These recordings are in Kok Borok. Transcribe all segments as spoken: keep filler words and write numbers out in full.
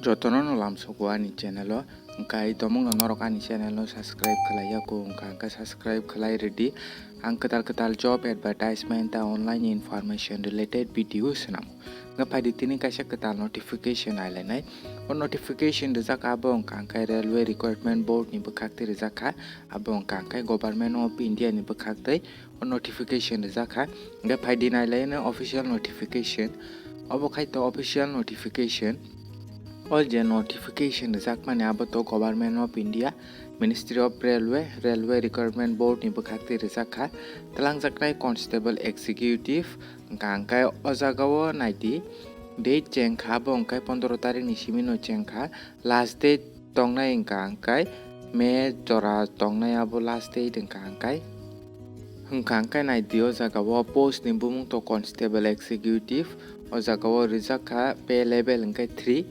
Jotono no lamsogo ani channel o, hwnkhe tomungno norok ani channel no subscribe khlai yago, hwnkha hwnkhe subscribe khlai rwdi. Ang kwtal kwtal job advertisement ta online information related video swnam. Hwnkhe phaidi tini kaisa kwtal notification nailainai. O notification rijak abo hwnkha hwnkhe Railway Recruitment Board ni bwkhak twi rijak kha, abo hwnkha hwnkhe Government of India ni bwkhak twi o notification rijak kha. Hwnkhe phaidi nailainai official notification. Obo khai to official notification. O je notification rijakmani abo to Government of India, Ministry of Railway, Railway Recruitment Board ni bwkhak twi rijak kha. Twlangjaknai Constable Executive, hwnkha hwnkhe o jagao naidi date cheng kha, abo hwnkhe pondro tarik ni simi no cheng kha. Last date tongnai hwnkha hwnkhe May jora tongnai abo last date hwnkha hwnkhe. Hwnkha hwnkhe naidi o jagao post ni bumung to Constable Executive, o jagao rijak kha pay level hwnkhe three,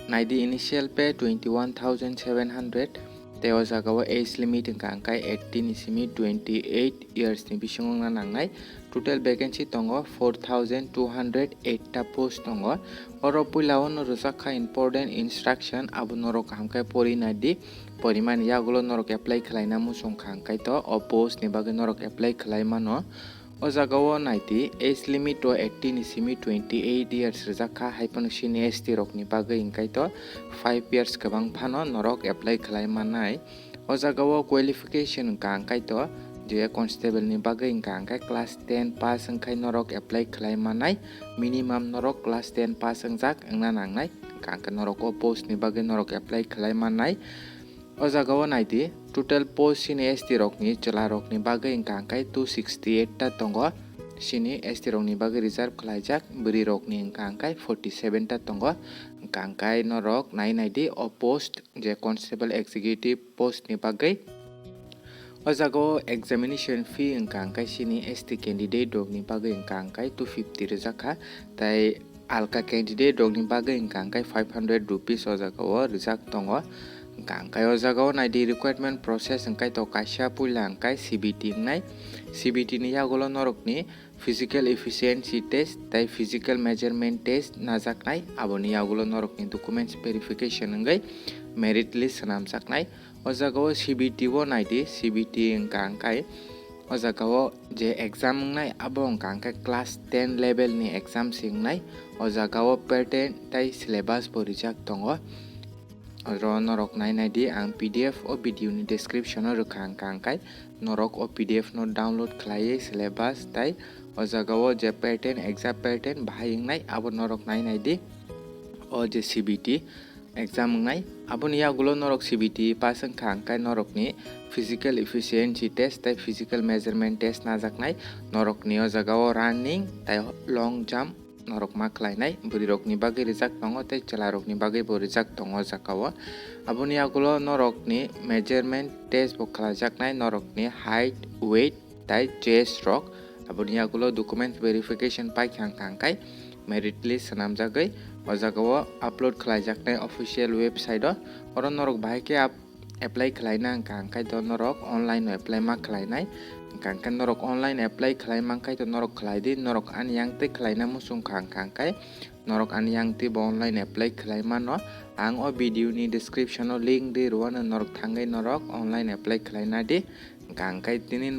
naidi initial pay twenty one thousand seven hundred, tei o jagao age limit hwnkha hwnkhe eighteen ni simi twenty eight years ni bisingo wngna nangnai. Total vacancy tongo four thousand two hundred eight ta post tongo. Oro puila o no rijak kha important instruction, abo norok kaham khe pori naidi. Porimani yagulo norok apply khlaina muchung kha hwnkhe to o post ni bagwi norok apply khlai mano. O jagao naidi age limit o eighteen ni simi twenty eight years rijak kha, hai phano sini S T rokni bagwi hwnkhe to five years kwbang phano norok apply khlai mannai. O jagao qualification hwnkha hwnkhe to je constable ni bagwi hwnkha hwnkhe class ten pass wngkhai norok apply khlai mannai, minimum norok class ten pass wngjak wngna nangnai, hwnkha hwnkhe norok o post ni bagwi norok apply khlai mannai. O jagao naidi, total post sini S T rokni chwla rokni bagwi hwnkha hwnkhe two sixty eight ta tongo, sini S T rokni bagwi reserve khlaijak, bwrwi rokni hwnkha hwnkhe forty seven ta tongo, hwnkha hwnkhe norok nai naidi o post je constable executive post ni bagwi. O jagao examination fee hwnkha hwnkhe sini S T candidate rokni bagwi hwnkha hwnkhe two fifty rijak kha, tai alka candidate rokni bagwi hwnkha hwnkhe five hundred rupees o jagao rijak tongo. Hwnkha hwnkhe o jagao naidi requirement process hwnkhe to kaisa puila hwnkhe C B T wngnai. C B T ni yagulo norokni physical efficiency test tei physical measurement test najaknai, aboni yagulo norokni documents verification wngwi merit list swnamjaknai. O jagao C B T o naidi, C B T hwnkha hwnkhe o jagao je exam wngnai abo hwnkha hwnkhe class ten level ni exam se wngnai. O jagao pattern tei syllabus bo rijak tongo. Oro norok nai naidi, ang P D F o video ni description o rwkha hwnkha hwnkhe norok o P D F no download khlaiwi syllabus tei o jagao je pattern, exam pattern bahai wngnai abo norok nai naidi. O je C B T exam wngnai. Aboni yagulo norok C B T pass wngkha hwnkhe norokni physical efficiency test tei physical measurement test najaknai. Norokni o jagao running tei long jump norok ma khlainai. Bwrwi rokni bagwi rijak tongo tei chwla rokni bagwi bo rijak tongo o jagao. Aboni yagulo norokni measurement test bo khlaijaknai, norokni height, weight, tei chest rok. Aboni yagulo document verification paikha hwnkha hwnkhe merit list swnamjagwi o jagao upload khlaijaknai official website o. Oro norok bahai khe ap-, apply khlaina hwnkha hwnkhe to norok online o apply ma khlainai. Hwnkha hwnkhe norok online apply khlai mankhai to norok khlai di, norok ani yang twi khlaina muchung kha hwnkha hwnkhe norok ani yang twi bo online apply khlai mano. Ang o video ni description o link ri rwano, norok thangwi norok online apply khlaina di. Hwnkha hwnkhe tini